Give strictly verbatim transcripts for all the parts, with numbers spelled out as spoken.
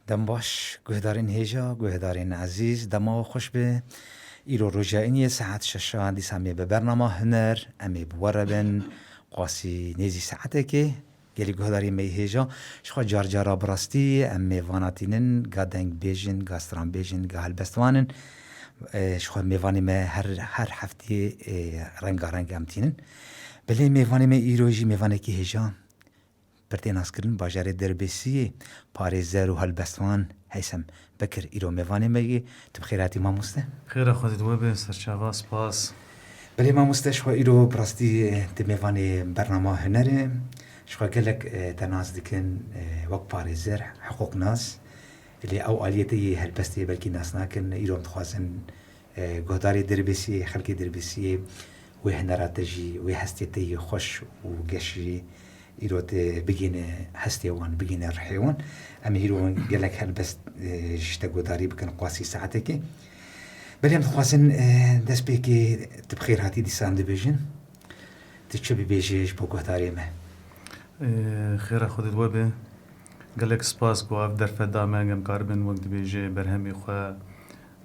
Dem baş, guhdarên hêja, guhdarên ezîz, dema we xweş be. Îro roja îniyê saet şeşa dîsa em ê bi bernama huner, em ê bi we re bin. Qasî nêzî saetekê, gelî guhdarên me yê hêja, ji xwe car cara bi rastî em mêvana tînin, ga dengbêj in, ga stranbêj in, ga helbestvan in. E, ji xwe mêvanê me her, her hefteyê, e, rengareng em tînin. Belê mêvanê me îro jî mêvanekî hêja. Pirtê naskirin bajarê Dirbêsiyê, parêzer û helbestvan Heysem Bekir îro mêvanê me yê. Tu bi xêr hatî mamoste. Xêra Xwedê di we be, serçava, spas. Belê mamoste, ji xwe îro bi rastî tu mêvanê bernama hunerê. Ji xwe gelek, e, te nas dikin, e, wek parêzer, hiqûqnas. Lê ew aliyê te yê helbestê belkî nas nakin. Îro em dixwazin e, guhdarê Dirbêsiyê, xelkê Dirbêsiyê wê hunera te jî, wê hestê te yê xweş û geş jî îro te bigihîne hestê wan, bigihîne rihê wan. Em ê îro gelek helbest, e, ji te guhdarî bikin qasî saetekê. Belê em dixwazin, e, destpêkê tu bi xêr hatî dîsa em dibêjin. Tu çi bibêjî ji bo guhdarê me? Ê, xêra Xwedê li we be. Gelek spas ku ev derfet da me, em karibin wek dibêje berhemê xwe,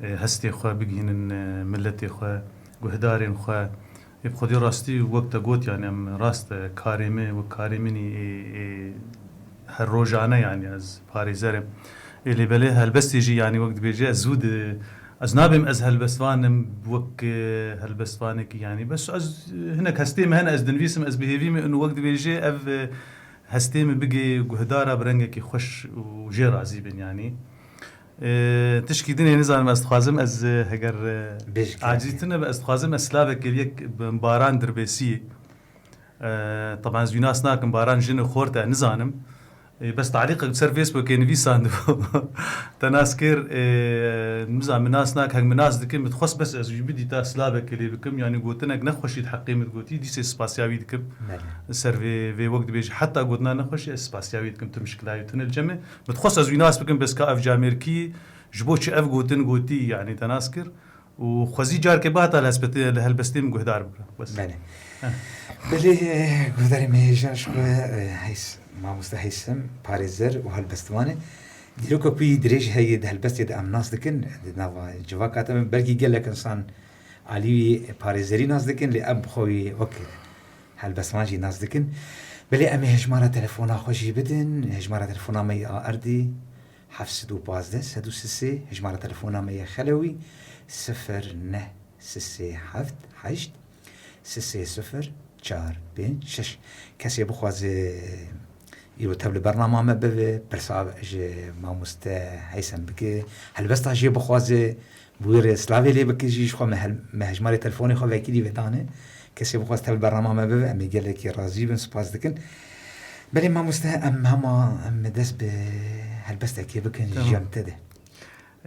ê, hestê xwe bigihînin, ê, miletê xwe, guhdarên xwe. Ê, bi Xwedê rastî wek te got, yani em rast, e, karê me, wek karê min î, ê, ê, her rojane, yani ez parêzer im. Ê, lê belê helbestê jî, yani wek dibêje, ez zû di, ez nabêm ez helbestvan im, wek, e, helbestvanekî, yani bes ez, e, hinek hestê me hene, ez dinivîsim, ez bi hêvî me û wek dibêje ev, e, hestê min bigê guhdara bi rengekî xweş û jê razî bin, yanî. E, tişkî din ê nizanim ez dixwazim, ez, e, heger, e, Bêjikî acî tune be, ez dixwazim ez silavek kêliyek bi Baran Dirbêsiyê. E, teban ez wî nas nakim, Baran jinê xort e, nizanim. E, bes talîqek ser Facebookê nivîsandibû. Te nas kir, e, nizanim, min nas nak, hek min nas dikim, min dixwest bes ez wî bidîta silavekê lê bikim, yanî gotinek nexweşî di heqê min digotî, dîsê spasiya wî dikim. Belê. Ser vê, vê wek dibêje, heta gotina nexweşî ez spasiya wî dikim, tu mişkila wî tune li cem e. Min dixwest ez wî nas bikim, bes ka ev camêrkî ji bo çi ev gotin gotî, yanî te nas kir. Û xwezî carke bihata li hespetê, li helbestê min guhdar bike. Bes. Belê. Heh. Belê, guhdarê me hêja ji xwe, e, Heys-, mamoste Heysem, parêzer û helbestvan e. Dîroka ku yî dirêj heye di helbestê de em nas dikin, di nava civaka te min belkî gelek insan alî wî parêzerî nas dikin, lê em bi xwe wî wek helbestvan jî nas dikin. Belê em ê hejmara telefona xwe jî bidin, hejmara telefona me yê a erdî, heft sed û pazdeh, sed û sisê, hejmara telefona me yê xelewî, sifir neh sisê heft heşt, sisê sifir çar pênc şeş. Kesê bixwaze îro tev li bernama me bibe, pirsa ji mamoste Heysem bike, helbesta jê bixwaze, bi wî re silavê lê bike jî, ji xwe me hel-, me hejmarê telefonê xwe vekirî vê dane. Kesê bixwaz tev li bernama me bibe, em ê gelekî razî bin, spas dikin. Belê mamoste, em hema em dest bi helbestekê bikin, Tamam. Ji cem te de.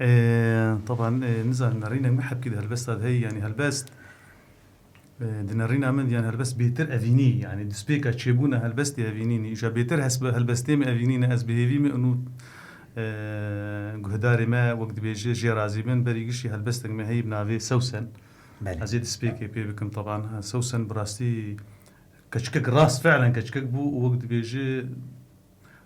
Ee, taban, e, nizanim, nerînek me hebkî di helbesta de heye, yanî helbest, e, di nerîna min, yanî helbest bêtir evînî, yanî destpêka çêbûna helbestê evînî nî. Îja bêtir hesbe helbestê min evînî ne, ez bi hêvî me û, e, guhdarê me wek dibêje jê razî bin, berî giştî helbestek me heye bi navê Sewsen. Belê. Ez ê destpêkê pê bikim, taban, ha, Sewsen bi rastî keçikek rast, fiilen keçikek bû û wek dibêje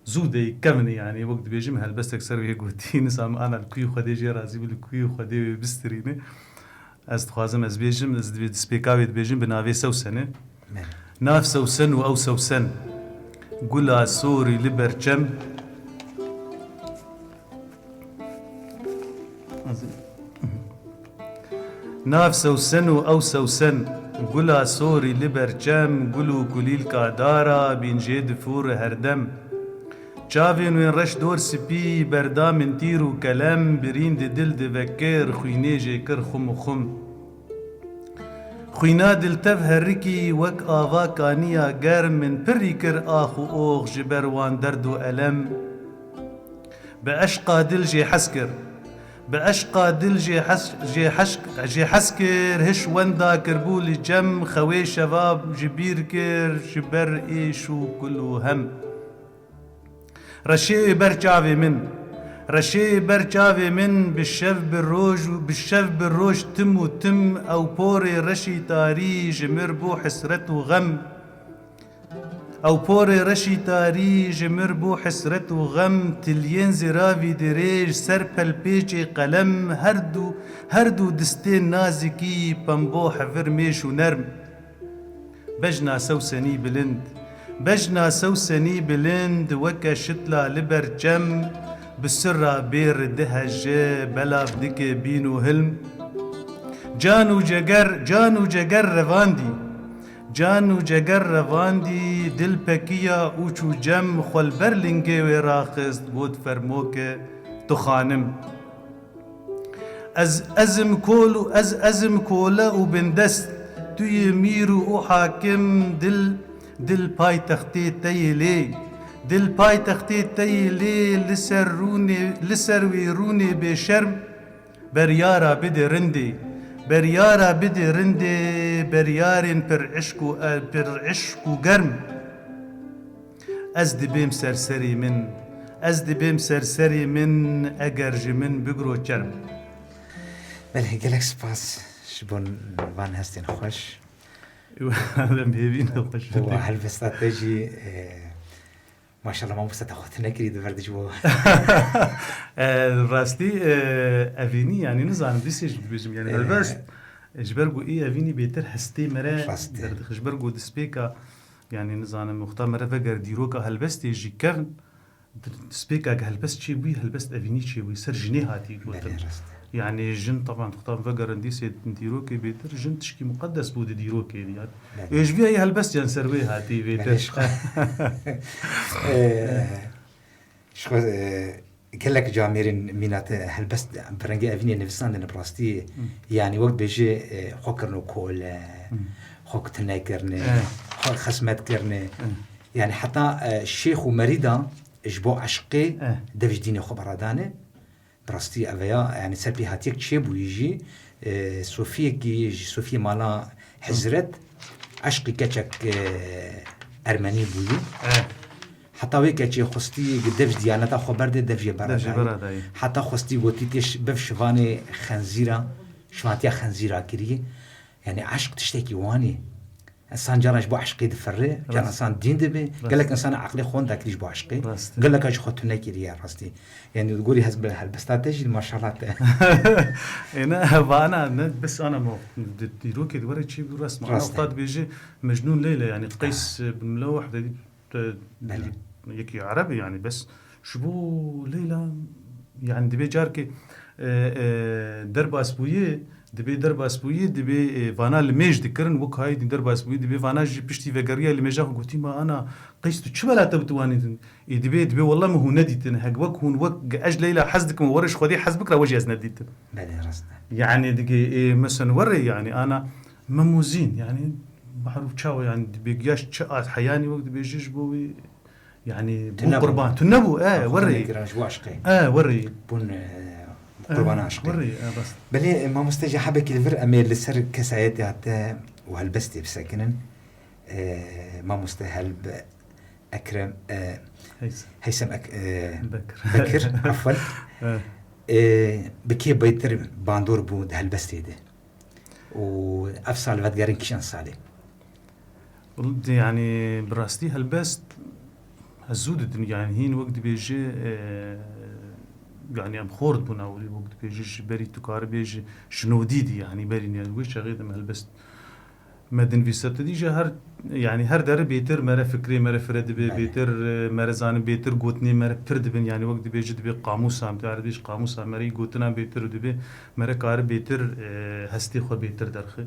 zû dey kevnî, yanî wek dibêjim helbestek ser wê gotî, nizam ana li kuyê Xwedê jê razî bû, li kuyê Xwedê wê bistirîne. Ez dixwazim ez bêjim, ez divê destpêka wê dibêjim bi navê Sewsenê. Belê. Nav Sewsen û ew Sewsen, gula sorî li ber çem. Nav Sewsen û ew Sewsen, gula sorî li ber çem, gul û kulîlka dara, bîn jê difûre herdem. Çavên wê reş dor spî, berda min tîr û kelem, birîn di dil divekir, xwînê jê kir xum û xum. Xwîna diltev herikî wek ava kaniya germ min pirî kir ax û ox ji ber wan derd û elem. Bi eşqa dil jê hez kir. Bi eşqa dil jê hez, jê heşk, jê hez kir, hiş wenda kirbû li cem, xewê şeva ji bîr kir, ji ber êş û kul û hem. Reşê ber çavê min, reşê ber çavê min, bi şev bi roj û bi şev bi roj tim û tim ew porê reşî tarî ji mir bû hesret û xem. Ew porê reşî tarî ji mir bû hesret û xem, tiliyên ziravî dirêj ser pelpêçê qelem, her du, her du distên nazikî, pembo hevir mêş û nerm. Bejna sewsenî bilind, bejna sewsenî bilind, weke şitla li ber çem, bi sirra bêr diheje, belav dike bîn û hilm. Can û ceger, can û ceger revandî. Can û ceger revandî, dil pekiya û çû cem, xwe li ber lingê wê raxist, got, "Fermoke, tu xanim." Ez, ez im kol û ez, ez im kole û bindest, tu yê mîr û û hakim, dil, dil paytextê te yê lê, dil paytextê te yê lê, li ser rûnê, li ser wê rûnê bêşerm, Beryara bide rindê, beryara bide rindê, beryarên pir işk û, e, pir işk û germ. Ez dibêm ser serê min, ez dibêm ser serê min, eger ji min bigro çerm. Belê, gelek spas ji bo van hestên xweş. Em hêvî ne xweş. Wa helbesta te jî, e, Maşallah, mamoste te xwe tune kirî di vir de ji bo. E, rastî, e, evînî, yanî nizanim, dîsê jî dibêjim, yanî E, helbest, e, ji ber ku î evînî bêtir hestê me re Rast e. derdixe, ji ber ku dispêka, yanî nizanim, wexta me re veger dîroka helbestê jî kevn, di-, dispêka ke helbest çêbûyî, helbest evînî çêbûyî, ser jinê hatî gotin. Belê, rast e. Yanî jin, teban, dixtan vegerin dîsê dîrokê bêtir, jin tişkî muqedes bû di dîrokê de. Yanî Belê. Ê, ji vî yayê helbestiyan ser wê hatî bêtir. Belê, ji xwe, e, ji xwe, e, gelek camêrên mîna te helbest bi rengê evînê nivîsandine bi rastî. Hı. Yanî wek dibêje, e, xwe kirine kole, Hı. xwe tune kirine, Eh. xwe xizmet kirine. Hı. Yanî heta, e, şêx û merîda ji bo eşqê Eh. dev ji dînê xwe beradane. Bi rastî ev ya, yanî serpêhatiyek çêbûyî jî, e, sofiyekî ji sofiyê mala Hizret, eşqî keçek, e, ermenî bûyî. E. Heta wê keçê xwestî dev ji diyaneta xwe berdê, dev jê Dev jê beradayî. beradayî. Heta xwestî gotî tê ş-, bev şivanê xenzîra, şivantiya xenzîra kirî. Yanî eşq tiştekî wanî. Însan caran ji bo eşqê difirre, caran Rast. însan dîn dibe, Rast. gelek însan aqlê xwe winda kirî ji bo eşqê, Rast. geleka ji xwe tune kiriye rastî. Yanî gorî hez bi helbesta te jî maşallah te. Êne vana ne bes ana mo di dîrokê di were çî bû resma. Ana Rast e. wexta dibêje Mecnûn Leyla, yanî Qeys bin Mila Wahde, e, Belê. yekî Ereb e, yanî bes ji bo Leyla, yanî dibê carkê, e, e, derbas bûye, dibê derbas bûye, dibê, e, vana limêj dikirin, wek hayî din derbas bûye, dibê vana jî piştî vegeriya limêja xwe gotî, ma ana Qeys tu çi bela te bi tu wanî din? Ê dibê, dibê wele min hûn nedîtin. Hek wek hûn, wek ez ji Leyla hez dikim û were ji Xwedê hez bikira, we jî ez nedîtin. Belê, rast e. Yanî digê, ê, mesen were, yanî ana Mem û Zîn, yanî Mahrûf çawa, yanî dibê giyaş çi at heyanî wek dibêje ji bo wî, yanî Tu bû nebû. qurban. Tu nebû, e, Xwe were. nekirin ji bo eşqê. E, were. Bûn, e, E, qurbana eşqê. were, e, bas. Belê, e, mamoste jî hebekî li vir em ê li ser kesayetê te û helbestê bisekinin. E, mamoste helb Ekrem, e, Heysem. Heysem Ek-, e, Bekir. Bekir, efwen. Evet. E, bi kê bêtir bandor bû di helbestê de? Û ev sal vedigerin kîjan salê? Wal-, de, yanî, bi rastî helbest, ez zû didim, yanî, hîn wek dibêje, e, yanî, em xort bûn ewilî, wek dibêje, ji berî tu karibêje, ji nodî dî, yanî, berî, yanî, wê çaxê de me helbest Me dinivîse tu dî jî her, yanî her deri bêtir mere fikrê mere fire dibe, Belê. bêtir, e, mere zanin bêtir gotinê mere pir dibin, yanî wek dibêje dibê qamûsa, em tu erebî ji qamûsa mere yî gotina bêtir û dibê mere kari bêtir, e, hestê xwe bêtir derxe.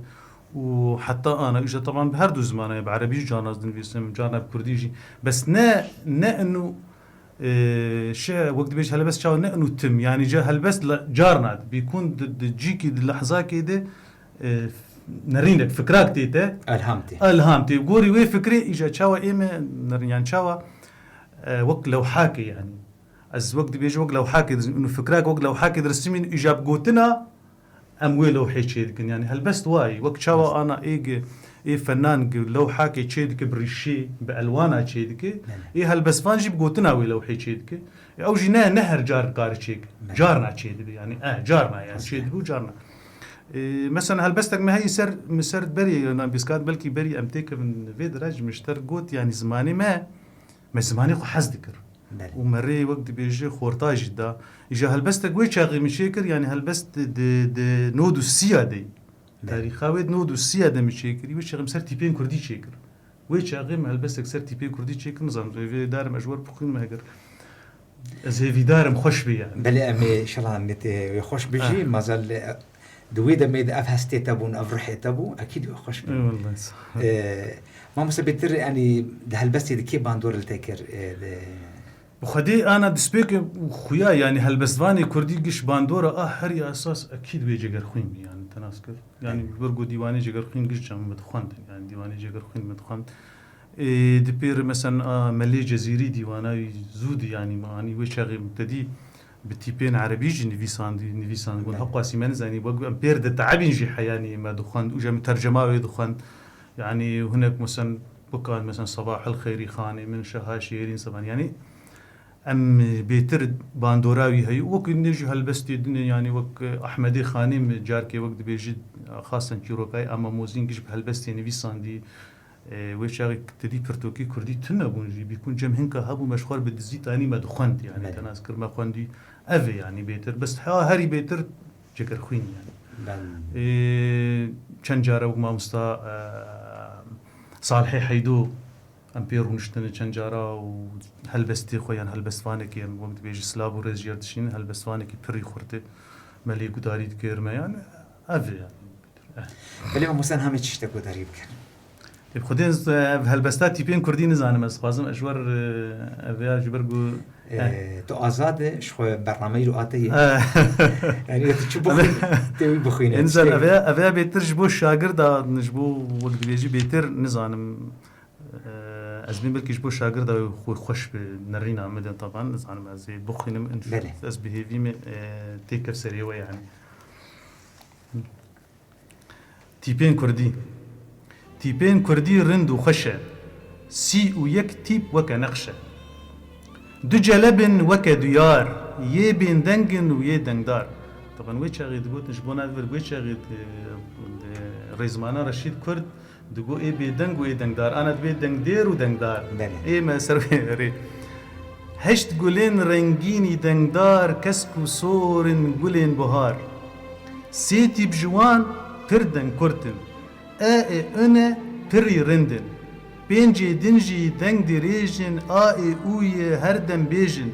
Û heta ana, îja teban bi her du zimanê, bi erebî jî carna ez dinivîsim, carna bi kurdî jî. Bes ne, ne inu, Ee, şi-, wek dibêje helbest çawa ne inu tim, yanî ca helbest la-, carna, bîkun di, di cîkî, di lehzakê de, e, nerînek, fikrak tê te. Elham tê. Elham tê. Gorî wê fikrê, îja çawa ê me, ner-, yanî çawa, e, wek lewhakê yanî. Ez wek dibêje wek lewhakê diz-, inu fikrak wek lewhakê dirisimîn, îja bi gotina, Em wê lewhê çêdikin. Yanî helbest wayî. Wek çawa Rast. ana ê gi-, ê fenan gi lewhakê çêdike bi rîşê, bi elwana çêdike, Belê. ê helbestvan jî bi gotina wê lewhê çêdike. Ê ew jî ne, ne her car kare çêke. Belê. Carna çêdibe. Yanî, e, carna yanî Rast. çêdibe û carna. E, mesela helbestek me heyî ser, mi ser berî, yani, biskat belkî berî em têkevin vê direc, mi ji te got, yani, zimanê me, me zimanê xwe hez dikir. Belê. Û me rê wek dibêje xorta jî da. Îja helbestek wê çaxê min çêkir, yani helbest di, di, di nod û sî ya de. Belê. Tarîxa wê di nod û sî ya de min çêkirî, wê çaxê min ser tîpên kurdî çêkir. Wê çaxê min helbestek ser tîpên kurdî çêkir, nizanim, ez hêvîdar im ez ji we re bixwînim heger. Ez hêvîdar im xweş bê yani. Belê, em ê, inşallah, em ê te wê xweş bijî, Ah. mazel, e, di wê demê de ev hestê te bûn, ev ruhê te bû, ekîd wê xweş bê. Eyvallah, sağ ol. E, mamoste bêtir, yani, di helbestê de kê bandor li te kir, e, di Bi xwedê ana destpêkê xuya, yani helbestvanê kurdî giş bandora a herî esas ekîd wê Cegerxwîn bî, yani te nas kir. Yani Evet. bi ber ku dîwanê Cegerxwîn giş cem me dixwend, yani dîwanê Cegerxwîn me dixwend. Ê, di pêr mesela a Melê Cezîrî dîwana wî zû dî, yani me anî wê çaxê te dî bi tîpên erebî jî nivîsandî, nivîsandibûn. Evet. Heqwasî me nizanî, wek em pêr de teebîn jî heyanî me dixwend, û jî em tercema wê dixwend. Yani hinek mesela bikan, mesela Sabah el Xeyrî Xanê min, Şeha Şêrîn Seban. Yani em bêtir bandora wî heye. Wek ne jî helbestê din e, yani wek Ahmedê Xanê min carkê wek dibêjî, xasen çîrokayê Ama Mozîn giş bi helbestê nivîsandî. E, wê çaxê te dî pirtokî kurdî tune bûn jî. Bîkûn cem hinka hebû me ji xwe re bi dizî tanî me dixwend. Yani Belê. te nas kir me xwendî. Ev e yani bêtir. Bes ha herî bêtir Cegerxwîn yani. Belê. Ê, çend cara wek mamosta, e, Salihê Heydo em pê rûniştine çend cara û helbestê xwe yan helbestvanekê em wek dibêjî silav û rêz jê re dişînin, helbestvanekî pirî xurt e, me lê gudarî dikir me yan ev e yani. Belê, mamoste, em hamê tiştek gudarî bikin. Ê, Xwedê ez, ev helbesta tîpên kurdî nizanim, ez dixwazim ez ji we re, e, ev ya ji ber ku, Ee, eh. tu azad e, ji xwe bernameyê ro ate ye. Eh. Yani, tu çi bixwîn, tê wî bixwîne. Ê, nizan, ev ya, ev ya bêtir ji bo şagirda, ji bo wek dibêjî bêtir nizanim. Eh, ez bîm belkî ji bo şagirda xwe xweş bi nerîna min de taban, nizanim ez ê bixwînim, in-, Belê. ez bi hêvî me, eh, têkev serê we yani. Tîpên kurdî. Tîpên kurdî rind û xweş e. Sî û yek tîp weke neqş e. Du celeb in weke du yar, yê bêndeng in û yê dengdar. Taban wê çaxê digotin ji bo nav vir, wê çaxê di, di Rêzmana Reşîd Kurd digo ê bêdeng û ê dengdar. Ana dibê dengdêr û dengdar. Belê. Ê me ser wê rê. Heşt gulên rengînî dengdar, kesk û sor in gulên buhar. Sê tîp ji wan pir dengkurt in. E ê û ne pirî rind in. Pêncê din jî deng dirêj in, a ê û yê her dem bêj in.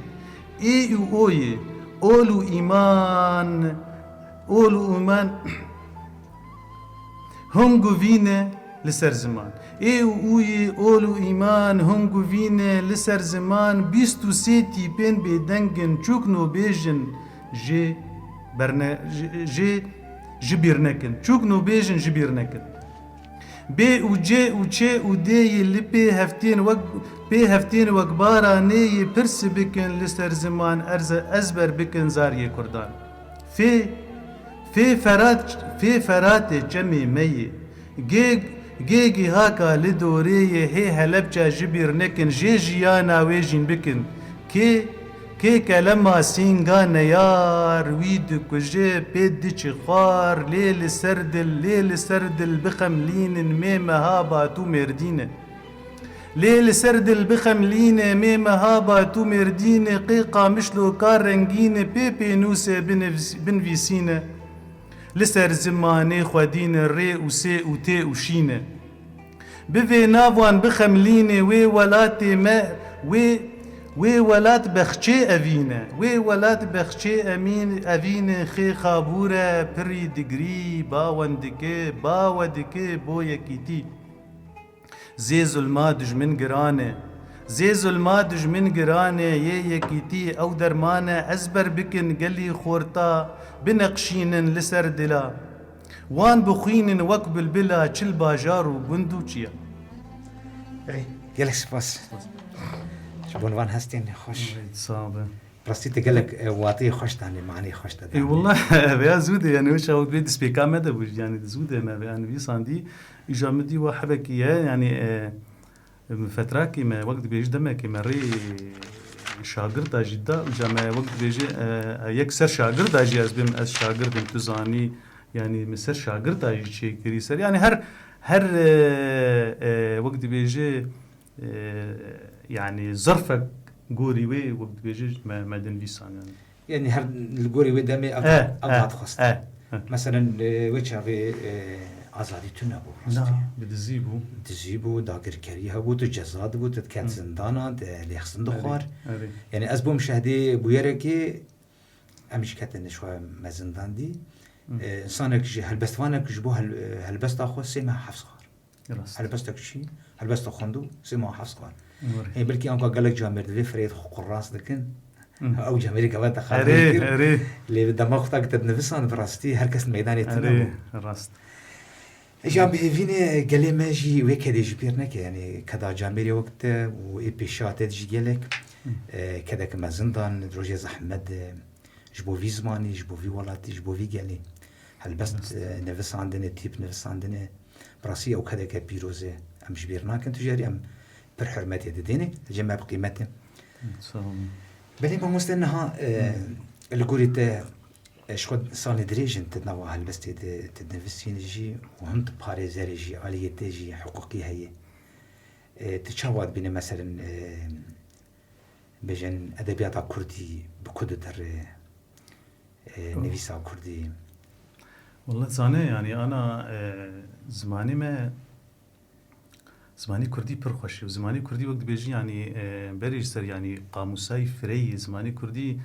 Ê û o yê, ol û îman, ol û îman, hung û vî ne li ser ziman. Ê û û yê, ol û îman, hung û vî ne li ser ziman, bîst û sê tîpên bêdeng in, çûk nobêj in, jê berne-, jê, jê ji bîr nekin. Çûk nobêj in, ji bîr nekin. Bê û cê û çê û dê yê li pê heftên wek, pê heftên wek baranê yê pirs bikin li ser ziman erze-, ezber bikin zariyê kurdan. Fê, fê ferat, fê feratê çemê me yê. Gê, gê gihaka li dorê yê hê Helebça ji bîr nekin, jê jiyana wê jîn bikin. Kê, kê kelema sînga neyar, wî dikuje, pê diçi xwar, lê li ser dil, lê li ser dil bixemlînin, mê meha bat û mêrdîne. Lê li ser dil bixemlîne, mê meha bat û mêrdîne, qê qamişloka rengîne, pê pênûse binivs-, binvîsîne. Li ser zimanê xwedîne rê û sê û tê û şîne. Bi vê navan bixemlîne wê welatê me, wê, wê welat bexçê evîne. Wê welat bexçê emîn, evîne xê xabûre pirî digrî, bawen dike, bawe dike bo yekîtî. Zê zulma dijmin giran e. Zê zulma dijmin giran e, yê yekîtî ew derman e, ezber bikin gelî xorta, bineqşînin li ser dila. Wan bixwînin wek bilbila çil bajar û gund û çiya. Ey, gelek spas. Ji bo van hestên xweş. Sağ olun. Rastî te gelek, e, wateyê xweş danê, maneyê xweş te danê. Ê, wela, ev ya zû de, yani, wê çawa dibê destpêka me de bû, yani, zû de me, yani, vî sandî, îja min dî wa hebekî ye, yani, e, min fetrakî me, wek dibêjî demekê me rê şagirda jî da, îja me wek dibêjî, e, e, yek ser şagirda jî ez bêm, ez şagirdim, tu zanî, Yanî min ser şagirta jî çêkirî ser. Yanî her, her, e, e, wek dibêje, e, yanî zerfek gorî wê, wek dibêje me, me dinivîsan yanî. Yanî her li gorî wê demê ev, Eh, ev eh, hat xwest. eh, eh. Meselen, e, wê çaxê, e, azadî tune bû Na, rastî. Bi dizî bû. Dizî bû, dagirkerî hebû, tu ceza dibû, tu diket Hı. zindana, te lêxistin Erê, dixwar. erê. Yanî ez bûm şehdê bûyerekê, em jî ketin ji xwe me zindan dî. Hı. E, insanek ji helbestvanek ji bo hel-, e, helbesta xwe sê meh hefs xwar. Rast. Helbestek çi? Helbesta xwendû sê meh hefs xwar. Were. E, belkî anka gelek camêr di vê fireyê de xwe quras dikin. Hı. Ew camêrî gava te Erê, xatirê kir. erê. Lê bi dema xwe ta ki te dinivisan bi rastî her kes meydanê tune Erê, bû. rast. Ji em bi hêvî ne gelê me jî wê kedê ji bîr neke, yanî keda camêrê wek te û ê pêşiya te jî gelek, Hı. e, kedeke mezin dan, rojê zehmet, e, ji bo vî zimanî, ji bo vî welatî, ji bo vî gelî. Helbest, Rast. e, nivisandine, tîp nivisandine, bi rastî ew kedeke pîroz e. Em ji bîr nakin, tu jî em pir hurmetê didêne, cem me bi qîmet e. Sağ olun. Belê mamoste niha, e, Hı. li gorî te, e, ji xwe salê dirêj in tu nava helbestê de tu dinisînî jî û him tu parêzerê jî, aliyê te jî hiqûqî heye. E, tu çawa dibînî meselen, e, bêjin edebiyata kurdî bi ku didirê, e, Hı. nivîsa kurdî? Wele zane yanî ana, e, zimanê me Zimanî kurdî pir xweş e. Zimanî kurdî wek dibêjî, yanî, e, berê ji ser, yanî, qamûsayî fireyê zimanî kurdî,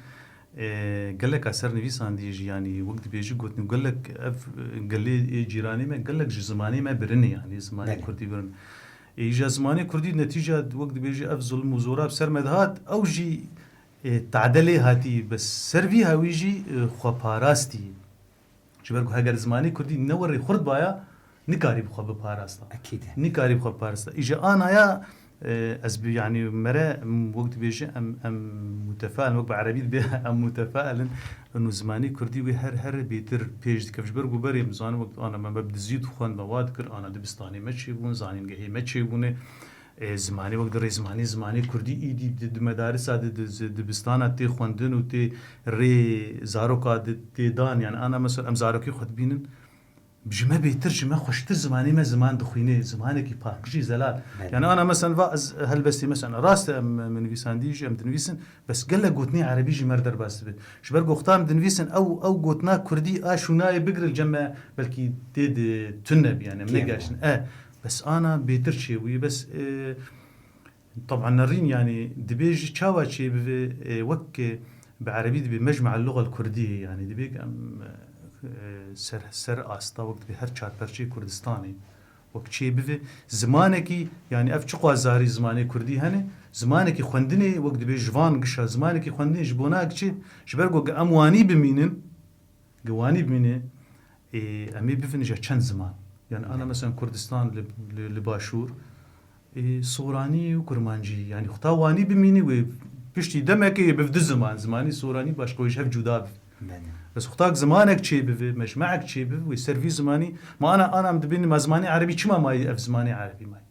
e, geleka ser nivîsandî jî, yanî, wek dibêjî gotin, gelek ev, e, gelê, ê cîranê me, gelek ji zimanê me birin e, yanî, zimanê Belê. kurdî birin. E, îja zimanê kurdî netîca wek dibêjî ev zulm û zora bi ser me dihat, ew jî, e, tade lê hatî, bi ser vî hawî jî, e, xweparastî. Ji ber ku heger zimanê kurdî ne werê xurt baya, nikarî bi xwe biparasta. Ekîd e. Nikarî bi xwe biparasta. Îja anaya, e, ez bi, yanî mere, m, wek dibêje, em, em mutefail in, wek bi erebî dibe, em mutefail in. Û zimanê kurdî wê her, her bêtir pêş dikeve. Ji ber ku berê em zanin wek ana me, me bi dizî dixwend, me wa dikir, ana dibistanê me çêbûn, zanîngehê me çêbûne. E, zimanê wek di rê zimanê, zimanê kurdî îdî di, di medarisa, di, di, di dibistana tê xwendin û tê rê zaroka di, tê dan. Yani ana mesela em zarokê xwe dibînin, ji me bêtir, ji me xweştir zimanê me ziman dixwîne, zimanekî paqijî zelal. Belê. Yani ana mesela va ez helbestî mesela rast e em, em nivîsandî jî em dinivîsin, bes gelek gotinê erebî jî me re derbas dibe. Ji ber goxtan em dinivîsin ew, ew gotina kurdî a şûnayê bigire li cem me belkî tê di tune bî, yani em Kêm negeştin. E, bes ana bêtir çêbûye, bes, e, Teban nerîn, yanî, dibê jî çawa çêbive, e, wek, e, bi erebî dibê mecmea lugal kurdiyê, yanî, dibê em, e, ser, ser asta wek dibê her çar perçeyê Kurdistanê wek çêbive. Zimanekî, yanî, ev çiqas zarî zimanê kurdî hene, zimanekî xwendinê wek dibê ji van gişa zimanekî xwendinê ji bo nak çi, ji ber ku em wanî bimînin, Gi wanî bimîne, ê, em ê bivin ji çend ziman. Yani ana Belê. mesela Kurdistan li, li, li Başûr, ê, Soranî û Kurmancî. Yani xwe ta wanî bimîne wê piştî demekê ê biv du ziman. Zimanî Soranî başqa wê ji hev cuda biv. Belê. Bes xwe ta zimanek çê bive, mecmeek çê biv, wê ser vî zimanî. Ma ana, ana em dibînin, ma zimanê erebî çima mayî ev zimanê erebî mayî?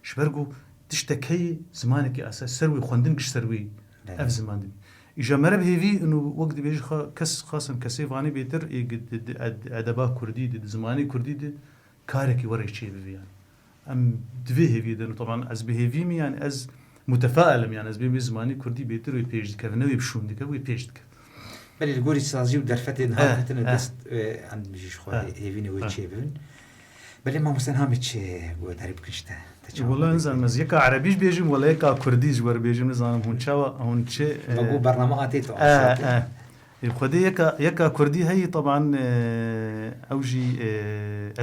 Ji ber ku tiştek heye, zimanekî esas ser wê xwendin giş ser wê Belê. ev ziman dibî. Îja mere bi hêvî û wek dibêjî xwe kes, xasin kesê vanê bêtir ê gi-, di, di ed-, edeba kurdî de, di zimanê kurdî de karekî were çê bibe yani. Em di vê hêviyê de ne. Teban ez bi hêvî me yani ez mutefail im yani ez bê wê zimanê kurdî bêtir wê pêş dikeve, ne wê bi şûn dikeve, wê pêş dikeve. Belê li gorî sazî û derfetê niha Eh, ketine eh. dest, e, em jî ji xwe Eh. hêvî ne wê Eh. çê bibin. Belê mamoste niha me çi guhdarî bikin ji te? Te çawa Wala dibî? nizanim ez yeka erebî jî bêjim, wala yeka kurdî ji we re bêjim, nizanim hûn çawa, hûn çi, Me e, got bername atê tu e, asatê. e. Ê, Xwedê yeka, yeka kurdî heyî, teban, e, ew jî, e,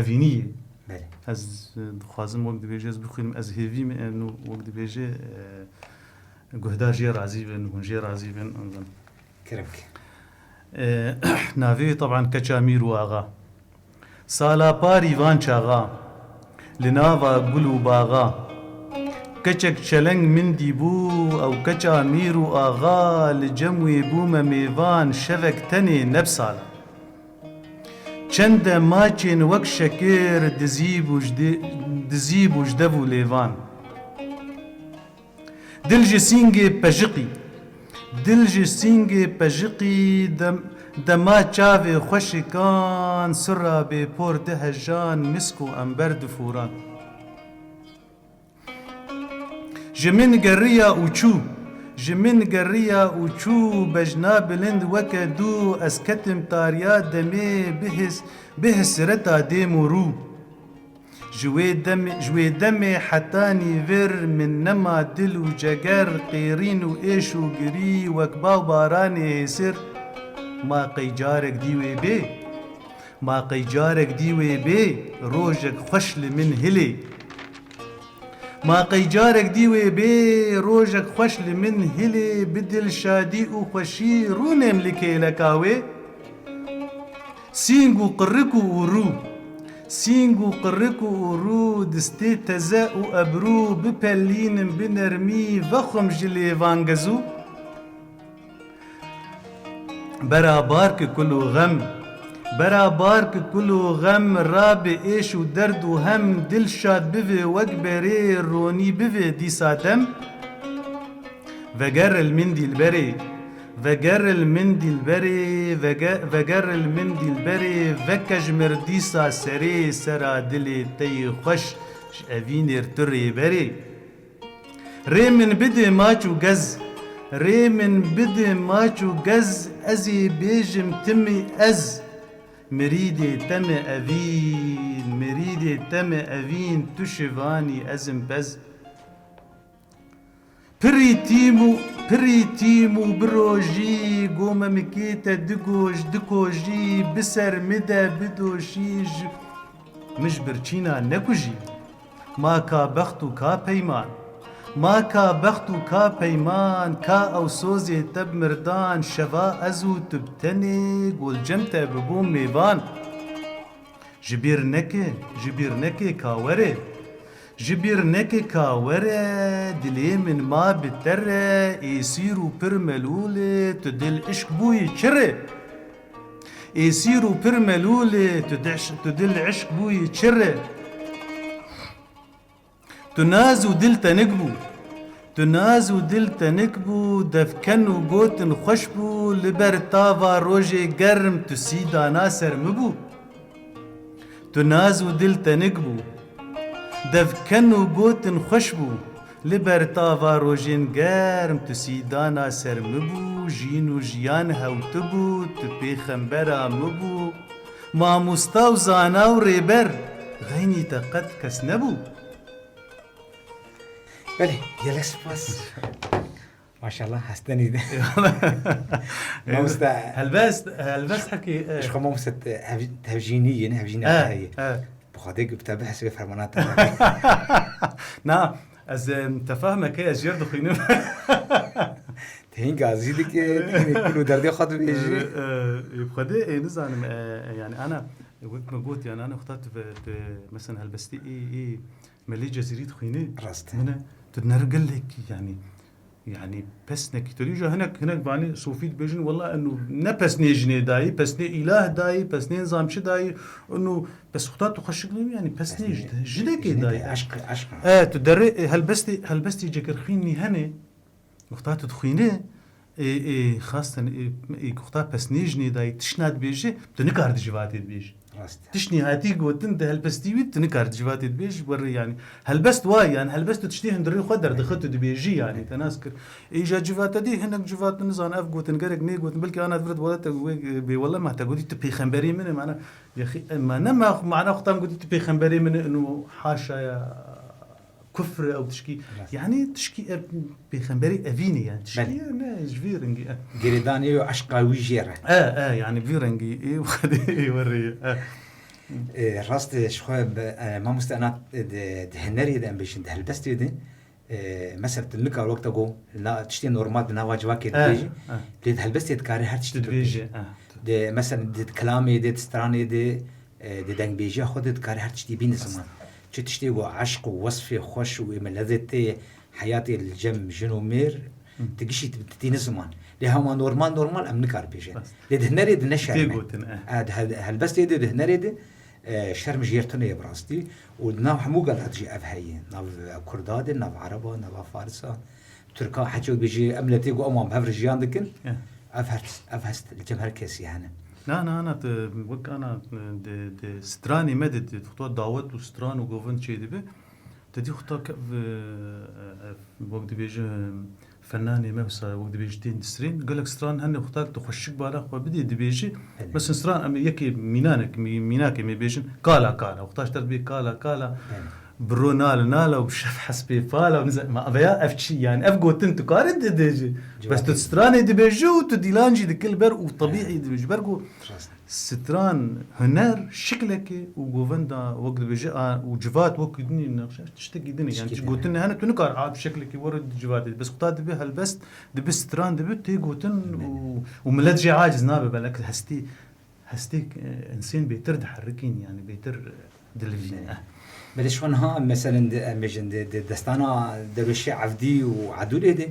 evînî ye. Belê. Ez, e, dixwazim wek dibêje ez bixwînim, ez hêvî me, e, nû wek dibêje, e, guhdar jê razî bin, hûn jê razî bin, anzan. Kerem ke. E, navê wî teban Keça Mîr û Axa. Sala parî van çaxa, li nava gul û baxa. Keçek çeleng min dîbû, ew keça mîr û axa, li cem wê bûme mêvan, şevek tenê ne bi sala. Çend e maçên wek şekir, dizî bû ji dê-, dizî bû ji dev û lêvan. Dil ji sîngê pejiqî, dil ji sîngê pejiqî dem-, Dema çavê xweşikan sirra bêpor dihejan, misk û ember difûran. Ji min geriya û çû, ji min geriya û çû, bejna bilind weke dû, ez ketim tariya demê, bi his-, bi hisreta dêm û rû. Ji wê demê, ji wê demê heta nîvir, min nema dil û ceger, qêrîn û êş û girî, wek baw baranê hêsir. Ma qey carek dî wê bê? Ma qey carek dî wê bê, rojek xweş li min hilê? Ma qey carek dî wê bê, rojek xweş li min hilê, bi dilşadî û xweşî rûnêm li kêleka wê? Sîng û qirik û rû, sîng û qirik û rû, distê teze û ebrû, bipelînim bi nermî, vexwim ji lêvan gezû. Bera barki kul û xem, bera barki kul û xem, rabe êş û derd û hem, dilşad bivê wek berê, ronî bivê dîsa dem. Vegeril min dîlberê, vegeril min dîlberê, vege-, vegeril min dîlberê, veke ji mir dîsa serê, sera dilê te yê xweş, ji evînêr tu rêberê. Rê min bidê maç û gez, rê min bidê maç û gez, ez ê bêjim timî ez. Mirîdê te me evîn, mirîdê te me evîn, tu şivanî ez im pez. Pirî tîm û, pirî tîm û birojî, go memikê te digoj, dikojî, bi ser mi de bidoşî, ji, min ji birçîna nekujî. Ma ka bext û ka peyman, ma ka bext û ka peyman, ka ew sozê te bi mirdan, şeva ez û tu bi tenê, go li cem te bibûm mêvan. Ji bîr neke, ji bîr neke ka were. Ji bîr neke ka were, dilê min ma bi te re, êsîr û pir melûl e, tu dil işk bûyî çi re? Êsîr û pir melûl e, tu diş-, tu dil işk bûyî çi re? Tu naz û dil tenik bû. Tu naz û dil tenik bû, devken û gotin xweş bû, li ber tava rojê germ tu sî dana ser min bû. Tu naz û dil tenik bû. Devken û gotin xweş bû, li ber tava rojên germ tu sî dana ser min bû, jîn û jiyan hew tu bû, tu pêxembera min bû. Mamosta û zana û rêber, xeynî te qet kes nebû. Belê, gelek spas. Maşallah, hestenî de. Eyvallah. Mamoste. Helbest, helbest hekî, e. Ji xwe mamoste te-, hev-, tevjînî yê, ne hevjînê E, te heye. E. Bi Xwedê ku bi te bihesibê fermana te nake. Na, ez, e, te fehme ke ez jêr dixwînim. Te hîn gazî dike, hîn kul û derdê xwe dibêjî. E, e, e, bi Xwedê, e, nizanim, e, e, yani ana, wek me got, yani ana xwe tu ve, tu, mesela helbestî, ê, ê, Melê Cezîrî dixwînî. Rast e. Min e, tu ner gelekî, yani, yani pesnekî. Tu dî ja hinek, hinek vanî sofî dibêjin, wela eno ne pesnê jinê dayî, pesnê îlah dayî, pesnê nizam çi dayî, eno pes xuta tu xweşik nî, yani pesnê Pesnê ji-, jinekê jinê dayî. de, eşq, eşq. E, tu derê, e, helbestê, helbestê cegerxwînî hene, Wexta tu dixwînî, ê, ê, xastin, ê, ê, wexta pesnê jinê dayî tişt nadibêje, tu nikar di civatê dibêjî. Rast e. Tişt nîhatî gotin di helbestî wî, tu nikar di civatê dibêjî, werê yani. Helbest wa ye, yani helbest tu tiştê hundirê xwe derdixe, tu dibêjî yani, te nas kir. Ê, îja civate dî, hinek civat nizan ev gotin, gerek nê gotin, belkî ana vir di welate wê bêwele ma te gotî tu pêxemberê min e, mana, yaxî, e, ma ne ma, mana xwe tam gotî tu pêxemberê min e, ino haşa ya. Kufr ew tişkî, Rast. yani tişkî ev pêxemberî evînê yani tişkî Belê. ye, ne ji vî rengî e. Girêdanê û eşqa wî jê re. E, e, yani vî rengî ê Xwedê ê werê ye. E. E, rast e, ji xwe be, e, mamoste ena, e, di, di hunerê de em bêjin, di helbestê de, e, mesela tu nikar wek te got, na, tiştê normal di nava civakê E, dibêjî, e. lê di helbestê dikarî her tiştî Tu dibêjî, bibêjî. e. Di, mesela di kilamê de, di stranê de, e, di dengbêjiya xwe de dikarî her tiştî bîne ziman. Çi tiştê ku eşq û wesfê xweş û ê min lezet tê heyatê li cem jin û mêr, Hı. tu gişî tu tîne ziman. Lê hema normal normal em nikar bêjin. Rast. Lê di hunerê de ne Tê şerm e. gotin, e. E, di hel-, helbestê de, di hunerê de, e, şerm jêr tune ye bi rastî. Û di nav hemû gela de jî ev heye. Nav kurda de, nav ereba, nava farisa. Tirka, heçê bêjî, em letê ku ewan bi hev re jiyan dikin. Eh. Ev her, ev hest li cem her kesî hene. Na, na, na, tu wek ana, di, di stranê me de, di xwe dawet û stran û govend çêdibe, te dî xwe ta ke-, ev, ev, wek dibêje, fennanê me, wisa wek dibêje tên distrên, gelek stran hene xwe ta tu xweşik bala xwe bidê, dibêje, Belê. Mesela stran em yekê mînanek, mî-, mînakê me bêjin, kala, kala, xwe ta ji te dibê kala, kala. Belê. Biro nal nala û şef hespê pala û niza-, ma veya ev çi, yani ev gotin tu karî dibêjî. Civakê. Bes tu stranê dibêjî û tu dîlan jî dikil ber û tebîî dibêjî. Ber ku Rast. Stran huner şiklekê û govenda wek dibêjî a, û civat wek dinî nexşe tiştekî din e. Yani Tiştekî din e. Gotin hene tu nikar a bi şeklekî were di civatê. Bes kuta dibe helbest, dibe stran dibe tê gotin û, û millet jê aciz nabe belek hestî Hestê, e, insên bêtir diherikîn, yani bêtir, e, dilivîn. Belê. Eh. Belê, ji xwe niha, meselen, di, em bêjin, di, di destana Derwêşê Evdî û Edûlê de,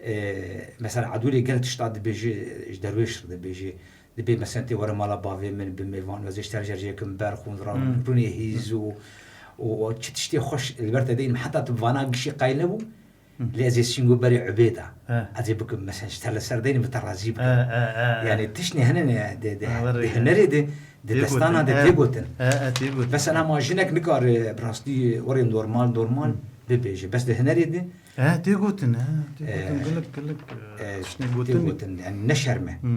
e, mesela, Edûlê gelek tişta dibêje, ji Derwêş re dibêje, dibê, mesela, tê were mala bavê min, bi mêvan, ez ê ji te re jêr jêkim ber, xûn ra, Hmm. rûnê hîz û, û, û çi tiştê xweş li ber te deynim, heta tu bi vana gişê qayîl nebû, Hı. Lê ez ê Sîngo berê Ubêda. He. Ez ê bikim, mesela, ji te li ser deynim, bi te razî bikim. He, he, he, he. Yani tiştê hene ne, de, de, Ha, de were, hunerê de, de Tê destana gotin, de he. tê gotin. He, he, tê gotin. Mesela ma jinek nikare, bi rastî, were normal, normal Hı. bibêje. Bes de hunerê de He, tê gotin, he, tê gotin, Ee, gelek, gelek, e, e, tiştê tê gotin. gotin, yani ne şerm e. Hı.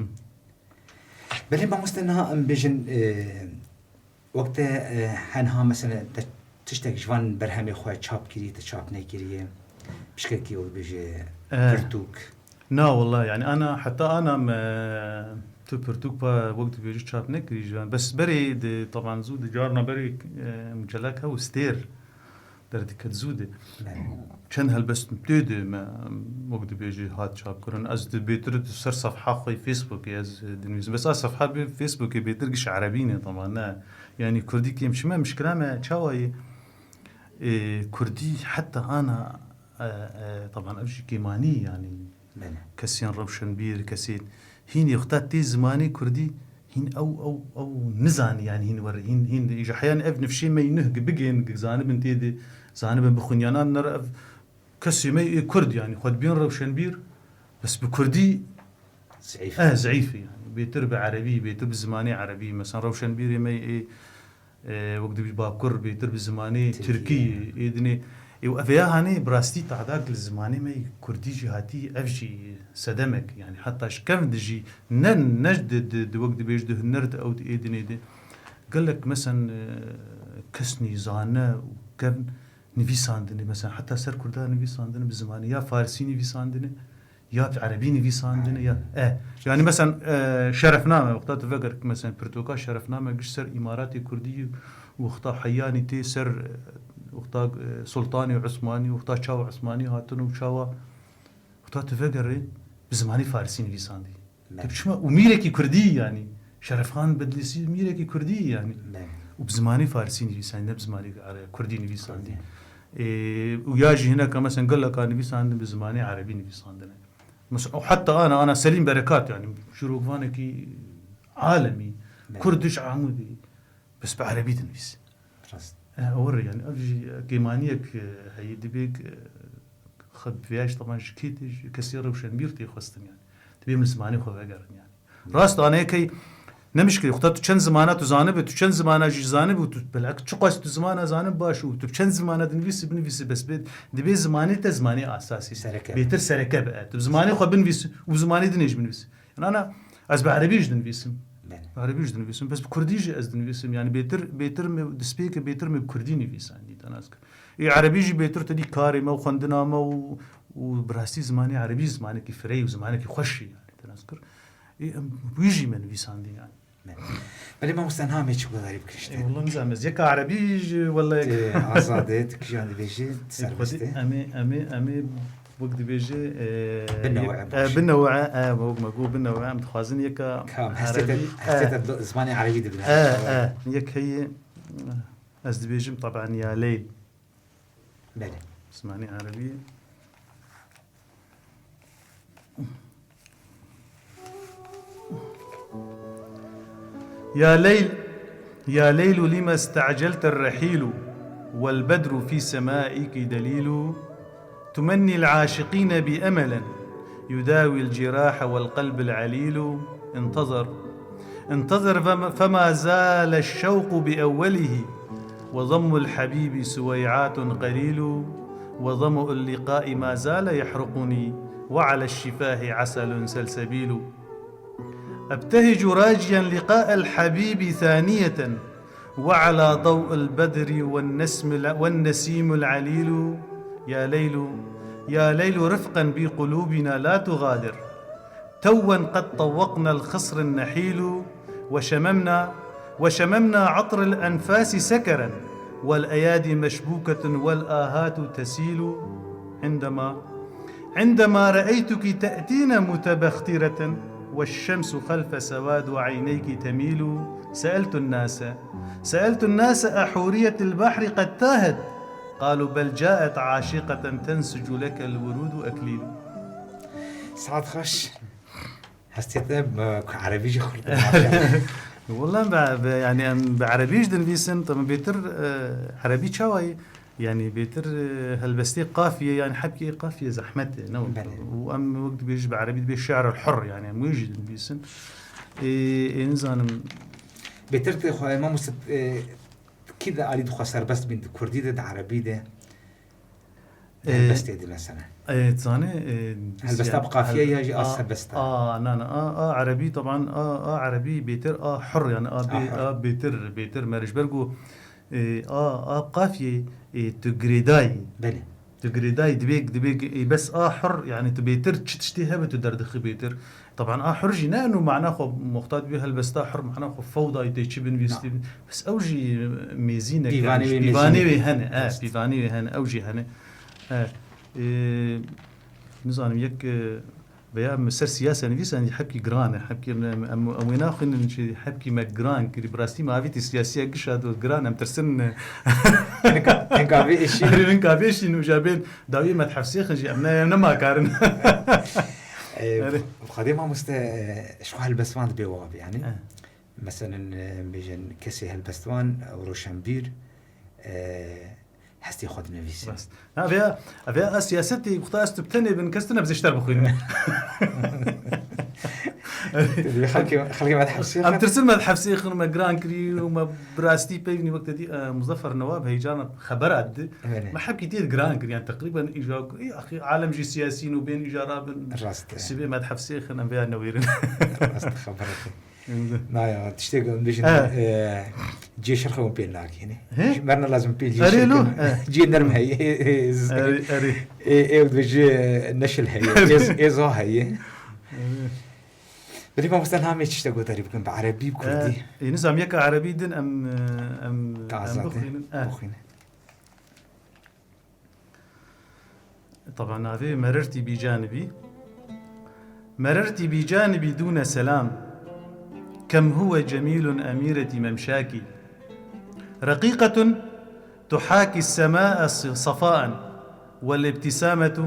Belê mamoste niha em bêjin, e, Wek te, e, henha, mesela, te tiştek ji van berhemê xwe çap kirî, te çap nekiriye? Pişkekî wek bêje Eh. pirtûk. Na, wallah, yani, ana, heta ana me tu pirtûk pa wek dibêjî çap nekirî ji van. Bes berê di, taban zû di carna berê, e, mucelek hew stêr derdiket zû de. Belê. Çend helbest tê de me, wek dibêjî, hat çapkirin. Ez di bêtir di ser sefha xwe Facebookê ez dinivîsim. Bes a sefha bi Facebookê bêtir giş erebî ne, tamam ne. Yani kurdî kêm çi me, mişkila me çawa ye? Ê, kurdî heta ana, e, e, taban ev jî kêmanî yani. Belê. Kesên rewşenbîr, kesên hîn yê xwe ta tê zimanê kurdî, hîn ew, ew, ew nizanî, yani hîn wer, hîn, hîn ji heyan ev nifşê me yî nuh gi bigên, gi zanibin tê de, zanibin bixwin, yan an nere ev kesê me yê kurd, yani xwe dibên rewşenbîr, bes bi kurdî Zeîf. eh, zeîf e, yani bêtir bi erebî, bêtir bi zimanê erebî, mesela rewşenbîrê me yê, e, wek dibî bakur bêtir bi zimanê Tirkî. tirkî, ê dinê. Ê, û ev ya hanê bi rastî tahdak li zimanê me yê kurdî jî hatî, ev jî sedemek, yani heta ji kevin de jî ne, ne di, di, di wek dibêj di huner de ew di ê dinê de. Gelek mesen, e, kesnî zane û kevn nivîsandinê, mesen heta ser kurda nivîsandinê bi zimanê ya farsî nivîsandinê, ya bi erebî nivîsandine, ya, e. Yani, mesela, e, şerefname, wexta tu veger, mesela, pirtûka şerefname giş ser Îmaratê Kurdî, wexta heyanî tê ser, e, wexta, e, Sultanê Usmanî, wexta çawa Usmanî hatin û çawa, wexta tu vegerê, bi zimanî farisî nivîsandî. Belê. Tu biçima, û mîrekî Kurdî, yani, Şerefxan Bedlîsî mîrekî Kurdî, yani. Belê. Û bi zimanî farisî nivîsandî, ne bi zimanî are-, Kurdî nivîsandî. Kurdî. Ê, û ya jî hineka, mesela, geleka nivîsandin bi zimanê erebî nivîsandine. Mesela, û heta ana, ana Selîm Berekat, yani, şîrokvanekî alemî, Belê. Kurdiş Amûdî, bes bi erebî dinivîsî. Rast. E, ew re, yani, ev jî kêmaniyek, e, heye dibê, e, xwe bi vêya jî, teban ji kê tê, ji kesê rewşenbîr tê xwestin, yani. Dibê min zimanê xwe vegerin, yani. Rast, ana yekey ne mişkilê. Xwe ta tu çend zimana tu zanibe, tu çend zimana jî zanibe û tu belek çiqas tu zimana zanibe baş û tu bi çend zimana dinivîsî, binivîsî, bes bê, dibê zimanê te zimanê asasî. Sereke. Bêtir sereke be. Tu bi zimanê xwe binivîsî û bi zimanê dinê jî binivîsî. Yanana ez bi erebî jî dinivîsim. Belê. Bi erebî jî dinivîsim. Bes bi kurdî jî ez dinivîsim. Yani bêtir, bêtir me destpêke, bêtir me bi kurdî nivîsandî, te nas kir. Ê erebî jî bêtir te dî karê me û xwendina me û, û bi rastî zimanê erebî zimanekî firey û zimanekî xweş e, yani, te nas kir. Ê, em wî jî me nivîsandî, yani. Belê mamoste, niha em ê çi guhdarî bikin ji te? Ê, wela nizam ez yeka erebî ji, wela yek. Tê azad e, tu kijan dibêjî, tu Ê, serbest xwedî, e. Em ê, em ê, em ê wek dibêje, e, Binewe e, e, baş e. Binewe e, e, wek me got binewe, em dixwazin yeka Kam, hestê te, erebî, hestê e. te do-, zimanê erebî dibine. E, e, yek heye, ez dibêjim, taban ya Leyl. Belê. Zimanê erebî. يا ليل، يا ليل لم استعجلت الرحيل، والبدر في سمائك دليل، تمني العاشقين بأملا، يداوي الجراح والقلب العليل. انتظر، انتظر فما، فما زال الشوق بأوله، وضم الحبيب سويعات قليل، وظمأ اللقاء ما زال يحرقني، وعلى الشفاه عسل سلسبيل. أبتهج راجيا لقاء الحبيب ثانية، وعلى ضوء البدر والنسم الع-، والنسيم العليل. يا ليل، يا ليل رفقا بقلوبنا لا تغادر، توا قد طوقنا الخصر النحيل، وشممنا، وشممنا عطر الأنفاس سكرا، والأيادي مشبوكة والآهات تسيل. عندما، عندما رأيتك تأتين متبخترة، والشمس خلف سواد عينيك تميل، سألت الناس، سألت الناس: أحورية البحر قد تاهت؟ قالوا: بل جاءت عاشقة تنسج لك الورود أكليل. Saet xweş. Hestê te bi erebî jî xurt. Wala be, be, yani em bi erebî jî dinivîsin, tabi bêtir, e, erebî çawa ye? Yani bêtir, e, helbestê qafiyê, yani hebkê qafiyê zehmet e, ne wek. Belê. Û em wek dibêjin bi erebî dibê şi'r el hur, yani em wê jî dinivîsin. Ê, ê nizanim. Bêtir tê xwe, Mamoste, e, kî de alî dixwe serbest bîn, di kurdî de, di erebî de? Ê, helbestê de mesela. Ê, zanî, ê, helbesta bi qafiye ya jî a, a serbest e? A, na, na, a, a erebî, taban, a, a erebî bêtir, a hur, yani a bê-, a hur, a bêtir, bêtir meric. Ber ku, ê, a, a qafiyê, ê, tu girêdayî. Belê. Tu girêdayî, dibê, dibê, ê, bes a hur, yani tu bêtir, çi tiştê hebe tu derdixî bêtir. Taban a hur jî ne eno mana xwe muxta dibê helbesta hur, mana xwe fewdayî tê çi binivîstî. Na. Bes ew jî mêzî ne. Pîvanê wê, pîvanê wê hene. E, rast. Pîvanê wê hene, ew jî hene. E, e, nizanim yek, e, veya min ser siyase nivîs, em hebkî giran e. Hebkî em, em, em wê naxwînin jî hebkî me giran kirî. Bi rastî me avîtî siyasiya gişa do giran, em tirsin. Hinka, hinka vê êşî. Erê, hinka vê êşî û ja bên dawiyê me dihefsêxin jî, em ne, em nema karin. E, erê. Xwedê mamoste, e, ji xwe helbestvan dibê wa bî, yani. E. Meselen, e, em bêjin kesê helbestvan û roşenbîr, e, hestê xwe dinivîsin. Rast. Na, vêya, vêya a siyasetê wexta ez tu bi tenê bin, kes tune bi zêşter bixwînin. Xelkê, xelkê me dihefsêxin. Em tirsin me dihefsêxin, me giran kirî û me bi rastî peyvînî wek te dî, e, Muzaffer Newab heyecana xebera di. Belê. Me hebkî tê giran kir, yani teqrîben îja, ê, axî alem jî siyasî in û bên îja rabin. Rast e. Sibê me dihefsêxin, em vêya newêrin. Rast e, xebera te. Naya, tiştê ku em bêjin, e, cihê şirxê hûn pê nakînê. He? Ji merna lazim pê cihê şirxê. Erê lo, e. Cihê nerm heye, ê, ê, erê, erê. Ê, ê, dibêje neşil heye, ê, ê, zo heye. Erê. Belê mamoste, namê tişte gotarî bikin, bi erebî, bi kurdî. E, ê, nizam yeka erebî din em, e, em, em bixwînin. E. Bixwînin. طبعا navê Merertî Bîcanibî. مررت بجانب دون سلام، كم هو جميل أميرة ممشاك، رقيقة تحاكي السماء ص-، صفاء، والابتسامة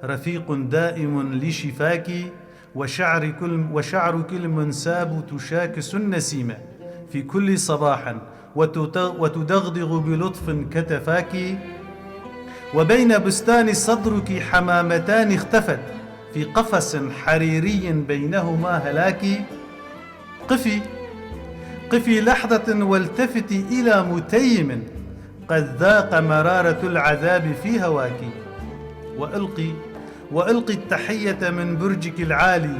رفيق دائم لشفاك، وشعر كل، وشعرك المنساب تشاكس النسيم في كل صباح، وتت-، وتدغدغ بلطف كتفاك، وبين بستان صدرك حمامتان اختفت في قفص حريري بينهما هلاك. قفي، قفي لحظة والتفتي إلى متيم قد ذاق مرارة العذاب في هواك. وألقي، وألقي التحية من برجك العالي،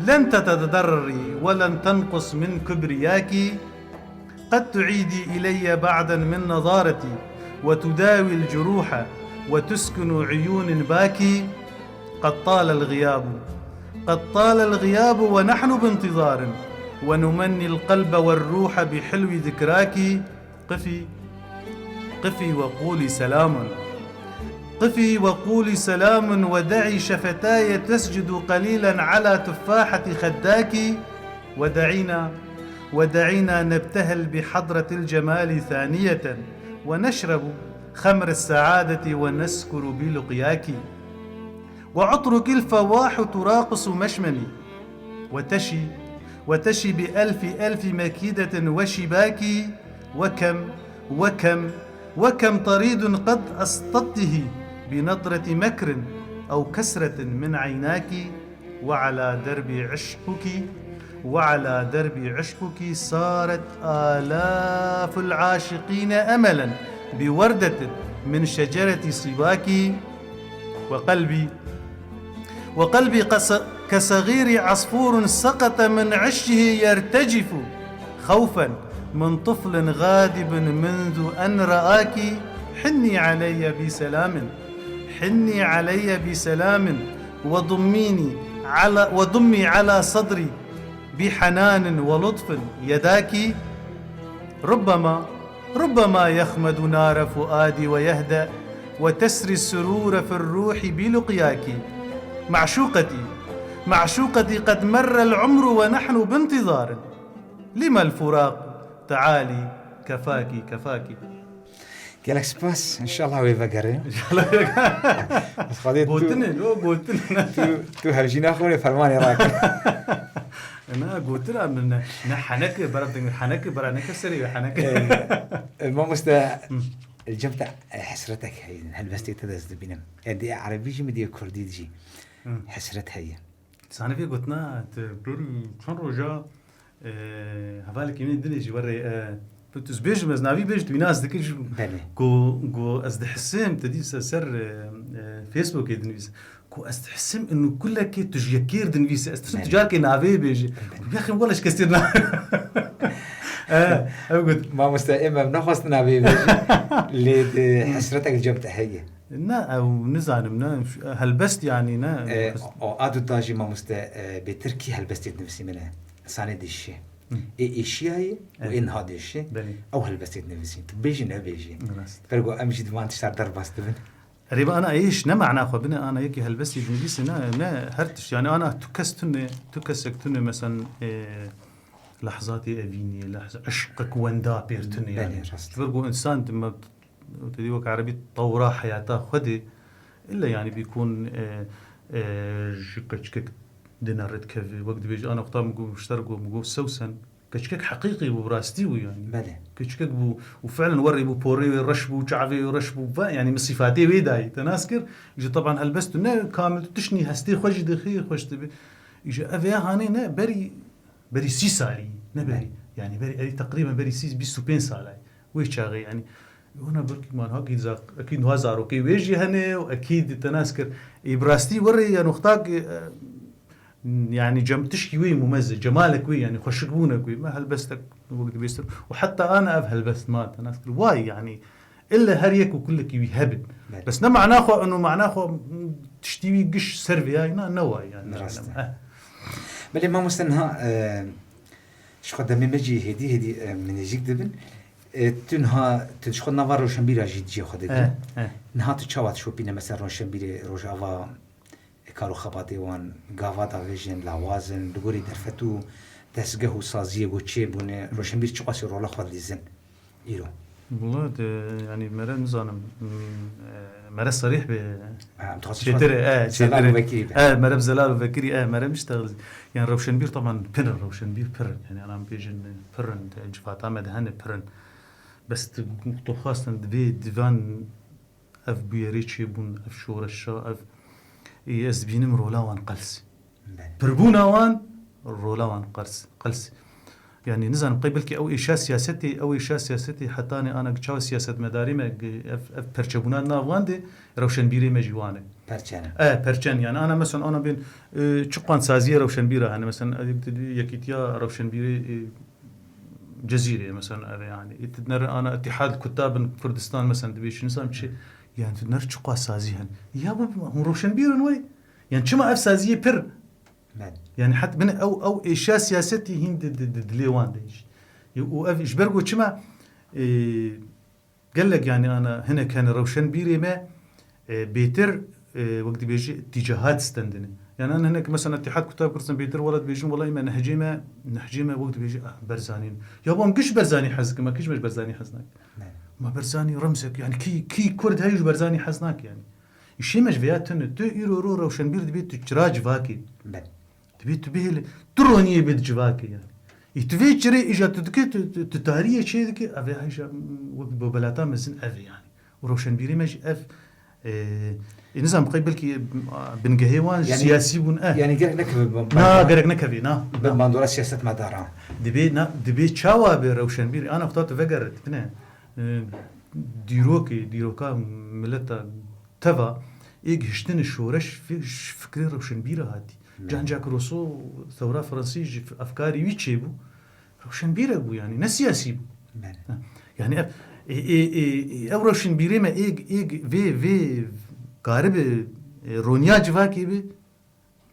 لن تتضرري ولن تنقص من كبرياك. قد تعيدي إلي بعدا من نظارتي، وتداوي الجروح، وتسكن عيون باكي. قد طال الغياب، قد طال الغياب ونحن بانتظار، ونمني القلب والروح بحلو ذكراك. قفي، قفي وقولي سلام. قفي وقولي سلام، ودعي شفتاي تسجد قليلا على تفاحة خداك. ودعينا، ودعينا نبتهل بحضرة الجمال ثانية، ونشرب خمر السعادة ونسكر بلقياك. وعطرك الفواح تراقص مشممي، وتشي، وتشي بألف ألف مكيدة وشباك. وكم، وكم، وكم طريد قد أصطدته بنظرة مكر أو كسرة من عيناك. وعلى درب عشقك، وعلى درب عشقك سارت آلاف العاشقين أملا بوردة من شجرة صباك، وقلبي، وقلبي قص-، كصغير عصفور سقط من عشه يرتجف خوفا من طفل غاضب منذ أن رآك. حني علي بسلام، حني علي بسلام، وضميني على، وضمي على صدري بحنان ولطف يداك. ربما، ربما يخمد نار فؤادي ويهدأ، وتسري السرور في الروح بلقياك. معشوقتي، معشوقتي، قد مر العمر ونحن بانتظار. لم الفراق؟ تعالي، كفاك، كفاك. Gelek spas. Înşallah wê vegerê. Înşallah. Bes Xwedê tu, Gotin e, lo, gotin e. Tu, tu hevjîna xwe lê fermanê rake. Na, gotin a min ne, ne heneke, bera deng, heneke, bera neke serê wê, heneke. E, e, mamoste, Hı. Li cem te, e, hesretek heye, helbestê te de ez dibînim. E, dê erebî jî min dê kurdî jî Hı. hesret heye. Zanî vê gotina, tu berî çend roja, e, hevalekî min dinê jî werê, e, tu, tu bêjim, ez navî bêj, tu wî nas dikir jî. Belê. Ku, ku ez dihisim, tu dîsa ser, e, e, Facebookê dinivîse. Ku ez dihisim inu kulekê tu ji yekêr dinivîse. Ez dihisim tu Belê. carkê navê bêjî. Belê. Ku yaxê wele ji kesê na-, E, ew got. Mamoste, ê me nexwest navê bêjî. Lê di hesretek li cem te heye. Ne, ew nizanim, ne, helbest yanî, ne. E, o, a duta jî mamoste, e, bêtir kî helbestê dinivîsî min e. Sanê dişê. Hı. Ê êşiyayê û Hı. ê niha dişê. Belê. Ew helbestê dinivîsî. Tu bêjî nebêjî. Rast. Fergo em jî di van tişta derbas dibin. Erê, bi ana êş ne mana xwe bine, ana yekî helbestî dinivîse, ne, ne her tişt. Yanî ana tu kes tune, tu kesek tune, mesen, e, lehzatê evînê, lehza-, eşqek wenda pêr tune, yanî. Belê, rast. Ji ber ku însan dime, te dî wek erebî tewra heyata xwe de, ille yanî bîkun, e, e, ji keçikek dine red keve. Wek dibêje, ana xwe ta min got, ji te re got, min got, sewsen, keçikek heqîqî bû, bi rastî bû, yanî. Belê. Keçikek bû û fiilen werê bû, porê wê reş bû, çavê wê reş bû, ve, yanî min sîfatê wê dayî. Te nas kir, ji teban helbest tu ne kamil, tu tiştnî hestê xwe jî dixî, xweş dibe. Îja ev ya hanê ne, berî Berî sî salî, ne berî. Belê. Yanî berî, erî teqrîben berî sî, bîst û pênc salayî. Wê çaxê, yanî, ona belkî man hakî zak-, ekîd niha zarokê wê jî hene û ekîd te nas kir. Ê bi rastî werê, yanî, wexta ki, e, yanî, cem tişkî wê mumez e, cemalek wê, yanî, xweşikbûnek wê. Me helbestek wek dibêstir. Û heta ana ev helbest ma te nas kir. Way, yanî, Ille her yek û kulekî wî hebin. Belê. Bes ne mana xwe, ino mana xwe, tiştî wî giş ser vê yayîna ne wayî, yani, ne Rast e. bileyim, eh. Belê mamoste niha, e, ji xwe demê me jî hêdî hêdî, e, min nêzîk dibin. E, tu niha, tu ji xwe nava roşenbîra jî cihê xwe didî. Eh, eh. Niha tu çawa dişopîne, mesela roşenbîrê Rojava, kar û xebatê wan gava davêjin, lawaz in, li gorî derfet û dezgeh û saziyê ku çêbûne, roşenbîr çiqasî rola xwe dilîzin îro? Wala de, yanî mere nizanim, m, e, mere serîh be. Ha, em dixwazin çêtir e, e, Zelal çêtir e. û Vekirî be. E, mere bi Zelal û Vekirî, e, mere miştexil. Yani rewşenbîr taban pir in, rewşenbîr pir in. Yani anam bêjin pir in, civata me de hene pir in. Bes tu, tu xwestin divê divan Ev bûyerê çêbûn, ev şoreşa, ev, ê, ez dibînim rola wan qels. Belê. Pirbûna wan, rola wan qels, qels. Yani nizanim qey belkî ew êşa siyasetê, ew êşa siyasetê hetanê ana çawa siyasetmedarê me, ev, ev perçebûna nav wan de rewşenbîrê me jî wan e. Perçene. E, perçen yani ana mesela ana bên, e, çiqan saziyê rewşenbîra hene mesela yekîtiya rewşenbîrê, e, Cezîrê, mesela, ev e, yani, î tu dinere ana Îtîhad Kutabin Kurdistan, mesela, dibêjin, nizanim çi, yani, tu dinere çiqas sazî hene. Ya, bu, hûn rewşenbîr in wey? Yani, çima ev saziyê pir? Belê. Yani, het bin ew, ew êşa siyasetî hîn di, di, di dilê wan de jî. Ya, û ev ji ber ku çima, e, Gelek, yani, ana hinek hene rewşenbîrê me, e, bêtir, e, wek dibêjî, tîcahat stendine. Yani, ana hinek, mesela, Îtîhad Kutab Kurdistan bêtir, wela dibêjin, wela me nehcê me, nehcê me wek dibêjî, ah, Berzanî. Ya, wan giş Berzanî hez dikin, me giş me ji Berzanî hez nakin. Belê. Ma Berzanî remzek, yani, kî, kî Kurd heye ji Berzanî hez nake, yani. Îşê me ji vêya tune. Tu îro ro rewşenbîr dibê tu çira civakê. Belê. Dibê tu bihêle, tu roniyê bê di civakê yani. Ê tu vê çirê îja tu dikê, tu, tu, tu tariyê çê dikê, ev ê hêja, mm, wek bobelata mezin ev ê yani. Û rewşenbîrê me jî ev, Ê, ê, nizam qey belkî, a, bingehê wan Yani, siyasî bûn, eh. yani gerek nekeve ban-, Na, ban-, gerek nekevî, na, ban-, na. bandora siyasetmedaran. Dibê, na, dibê çawa be rewşenbîr, ana xwe tu vegerî, dibine, e, dîrokê, dîroka mileta teva, ê gihiştine şoreş fi-, ji fikrê rewşenbîra hatî. Hmm. Cancak Rousseau, thewra Fransî ji efkarê wî çêbû. Rewşenbîrek bû, yanî ne siyasî bû. Belê. Ha. Yanî ev, ê, ê, ê, ê, ew rewşenbîrê me ê, ê, vê, vê karibe, e, roniya civakê bi,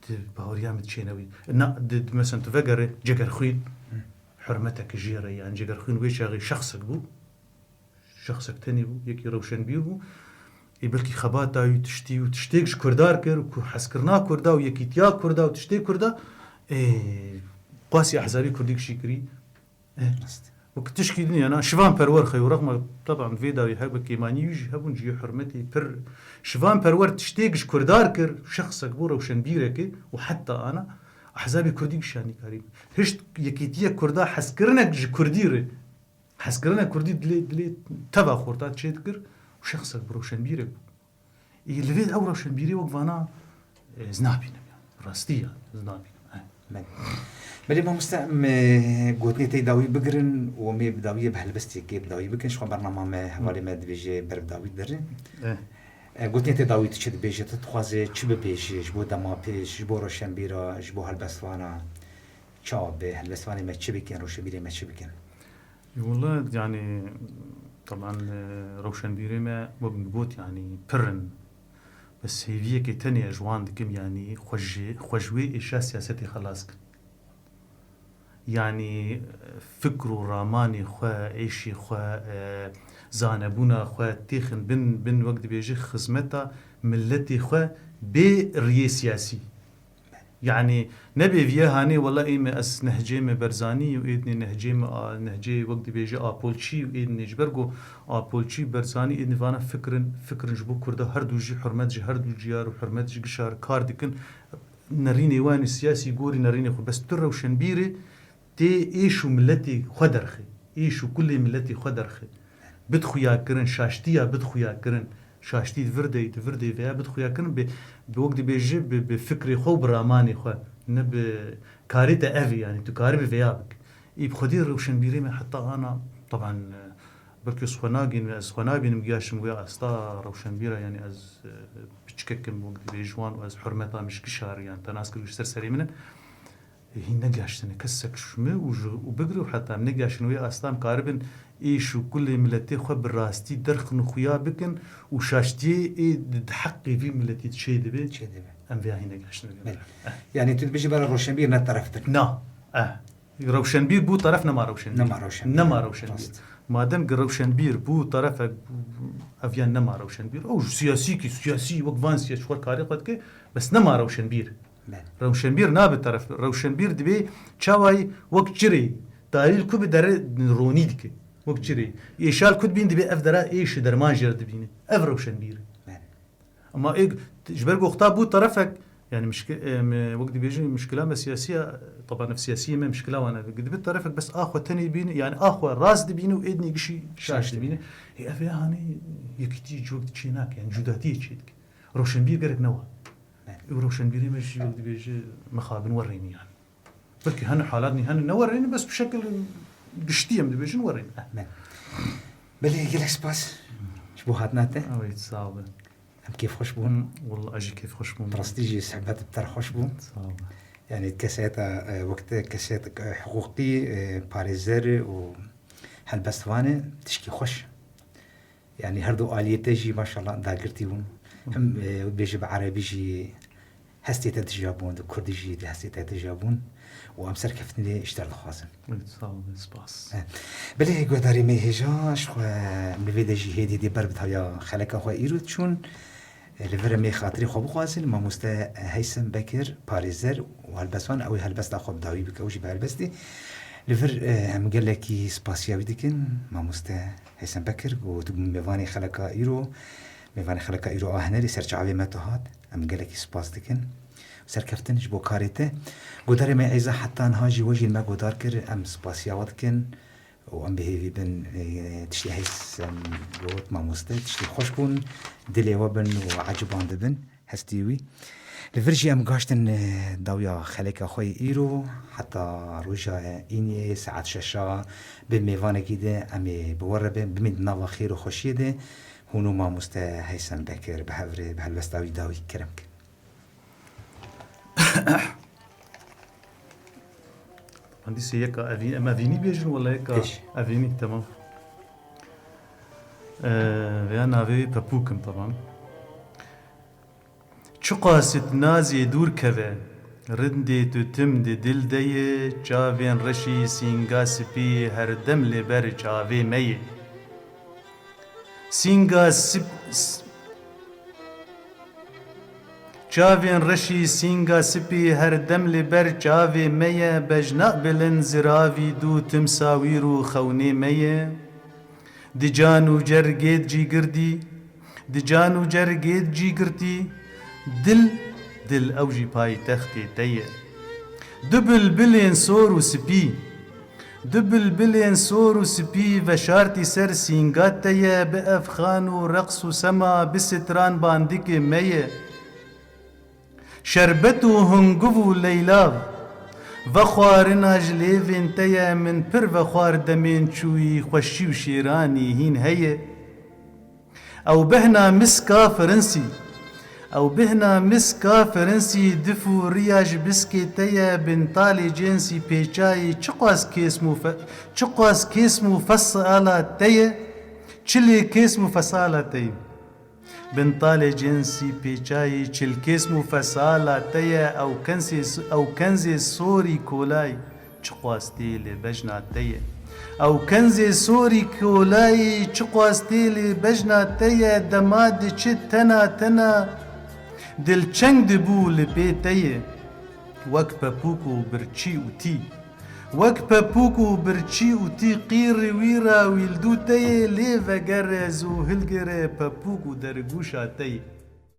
di baweriya min çêne wî. Na, di, di, mesela tu vegerê Cegerxwîn, Hı. hurmetek jê re, yanî Cegerxwîn wê çaxê şexsek bû. Şexsek tenê bû, yekî rewşenbîr bû. Ê belkî xebata wî tiştî û tiştêk ji Kurda kir û ku hezkirina Kurda û yekîtiya Kurda û tiştê Kurda, ê, qasî ehzabî Kurdî kişî kirî. Ê, Rast. wek tişkî din yana şivan perwer xeyo rexma, teban vê dawî her bi kêmanî wî jî hebûn, cihê hurmetê pir şivan perwer tiştêk ji Kurda kir, şexsek bû rewşenbîrekê û heta ana ehzabê Kurdî kişanî karî. Hişt yekîtiye Kurda hezkirinek ji Kurdî re. Hezkirina Kurdî dilê, dilê teva xorta çêdikir û şexsek bi rewşenbîrek bû. Ê li vê ew rewşenbîrê wek vana, e, ez nabînim ya. Rastî ya, ez nabînim. He. Belê. Belê mamoste, em, e, gotinê te dawî bigirin û em ê bi dawiyê bi helbestê kê bi dawî bikin. Ji xwe bernama me, hevalê me dibêje ber bi dawî dirin. Eh. E, gotinê te dawî tu çi dibêje, tu dixwaze çi bibêje ji bo dema pêş, ji bo rewşenbîra, ji bo helbestvana? Çawa be helbestvanê me çi bikin, rewşenbîrê me çi bikin? Wele, yanî, teban, e, rewşenbîrê me, wek min got, yanî, pir in. Bes hêviyekê tenê ez ji wan dikim, yanî, xwe ji, xwe ji wê êşa siyasetê xelas kin. Yanî, fikr û ramanê xwe, êşê xwe, e, zanebûna xwe têxin bin, bin, wek dibêje, xizmeta miletê xwe bê riyê siyasî. Yanî, nebê viye hanê, wela ê me ez nehcê me Berzanî û êdinê nehcê me a, nehcê wek dibêje Apolçî û êdinê ji ber ku Apolçî, Berzanî êdinê vana fikrin, fikrin ji bo Kurda her du jî hurmet ji her du ciyar û hurmet ji gişa re kar dikin. Nerînê wan ê siyasî gorî nerînê xwe. Bes tu rewşenbîrê tê êş û miletê xwe derxê. Êş û kulê miletê xwe derxê. Bid xuya kirin, şaştiya bid xuya kirin. Şaştî di vir de, di vir de veya bid xuya kirin, bi, bi wek dibêje, bi, bi fikrê xwe û bi ramanê xwe. Ne bi karê te ev e, yanî tu karî bi veya bik. Ê bi xwedî rewşenbîrê me heta ana, teban, e, belkî ez xwe nagînim, ez xwe nabînim giyaşim wê asta rewşenbîra, yanî ez, e, piçkek im wek dibêje wan û ez hurmeta min ji gişa re, yanî te nas kir ji ser serê min in. Hîn negihaştine kesek ji min û ji, û bigire û heta em negihaştin wê asta em karibin êş û kulê miletê xwe bi rastî derxin û xuya bikin û şaştiyê ê di, di heqê vî miletî çê dibe. Çê dibe. Em vêya hîn negihaştin vê Belê. merhale. Eh. Yanî tu dibêjî bera rewşenbîr ne teref bin. Na. Eh. Rewşenbîr bû teref nema rewşenbîr. Nema rewşenbîr. Nema rewşenbîr. Rast. Madem ki rewşenbîr bû terefek, ev yan nema rewşenbîr. Ew ji siyasî ki, siyasî wek van siyasî xwe karê xwe dike, bes nema rewşenbîr. Belê. Rewşenbîr nabe teref. Rewşenbîr dibê çawayî wek çirê. Tarî li ku bi dere ronî dike. Wek çirê. Êşal ku dibîn dibê ev dera êş û derman jê re dibîne. Ev rewşenbîr. Belê. Ama ê, ji ber ku xta bû terefek, yani mişki-, em, wek dibêjin mişkila me siyasî ye, teban ev siyasî ye me mişkila wan e. Dibe terefek bes a xwe tenê dibîne, yani a xwe rast dibîne û êdinê gişî şaş Şaş dibîne. dibîne. Ê, ev ê hanê yekîtî ji wek çê nake, yani cudatiyê çê dike. Rewşenbîr gerek ne wa. Evet. Û rewşenbîrê me jî wek dibêje mixabin werêne yani. Belkî hene halat nî hene ne werêne, bes bi şekil giştî em dibêjin werêne. Evet. Belê gelek spas ji bo hatina te. Ew ê sağ be. Em kêfxweş bûn. Hmm, walla ez jî kêfxweş bûm. Bi rastî jî sohbet bi te re xweş bû. Sağ ol. Yani kesayeta, e, wek te kesayeta, e, hiqûqî, e, parêzer û helbestvan e, tişkî xweş. Yani her du aliyê te jî maşallah dagirtî bûn. Hem, e, bêje bi erebî jî hestê te tija bûn, di kurdî jî di hestê te tija bûn. Û em serkeftinê ji te re dixwazin. Sağ olun, spas. Eh. Belê guhdarê me hêja, ji xwe em li vê de jî hêdî dê ber bi dawiya xeleka xwe îro diçûn. Li vir em ê xatirê xwe bixwazin, mamoste Heysem Bekir, parêzer û helbestvan, ew ê helbesta xwe bi dawî bike, ew jî bi helbestê. Li vir, eh, em gelekî spasiya wî dikin, mamoste Heysem Bekir, ku tu bû mêvanê xeleka îro, mêvanê xeleka îro a hunerê ser çavê me tu hat. Em gelekî spas dikin. Serkeftin ji bo karê te. Guhdarê me êza heta niha jî we jî me guhdar kir, em spasiya we dikin. û em bi hêvî bin, e, tiştê heysan got mamoste, tiştê xweş bûn, dilê we bin û ecibandibin hestî wî. Li vir jî em gaştin, e, dawiya xeleka xwe yê îro, heta roja îniyê saet şeşa bi mêvanekî de em ê bi we re bin, bimîn di nava xêr û xweşiyê de. Hûn û mamoste Heysen Bekir bi hev re, bi helwesta wî dawî kerem kin. Handîsê yeka evî-, em evînî bêjin wala yeka Pêş. Evînî, temam. Ee, veya navê wî Pepûk in, temam. Çiqas it nazê dûr keve, rindê tu tim di dil de ye, çavên reşî sînga spî her dem li ber çavê me ye. Sînga sip-, s-, çavên reşî sînga spî her dem li ber çavê me ye, bejna bilind ziravî dû timsa wîr û xewnê me ye. Di can û cergêd cîgirdî, di can û cergêd cîgirtî, dil, dil ew jî paytextê te ye. Du bilbilên sor û spî, du bilbilên sor û spî veşartî ser sînga te ye, bi efxan û reqs û sema, bi stran bandikê me ye. Şerbet û hunguv û leylav, vexwarina ji lêvên te ye, min pir vexwar demên çûyî, xweşî û şêranî hîn heye. Ew bêhna miska firinsî, ew bêhna miska firinsî, dif û riya ji biskê te ye, bin talê censî pêçayî, çiqas kêsm û fe-, çiqas kêsm û fesala te ye, çilê kêsm û fesala te ye. Bin talê censî pêçayî, çil kêsm û fesala te ye, ew kensê s-, ew kenzê sorî kolayî, çiqas tê lê bejna te ye. Ew kenzê sorî kolayî, çiqas tê lê bejna te ye, dema diçi tena tena, dil çeng dibû li pê te ye. Wek pepûk û birçî û tî. Wek pepûk û birçî û tî qîrî wî re wî li dû te yê, lê vegere zû hilgire pepûk û dergûşa te yê.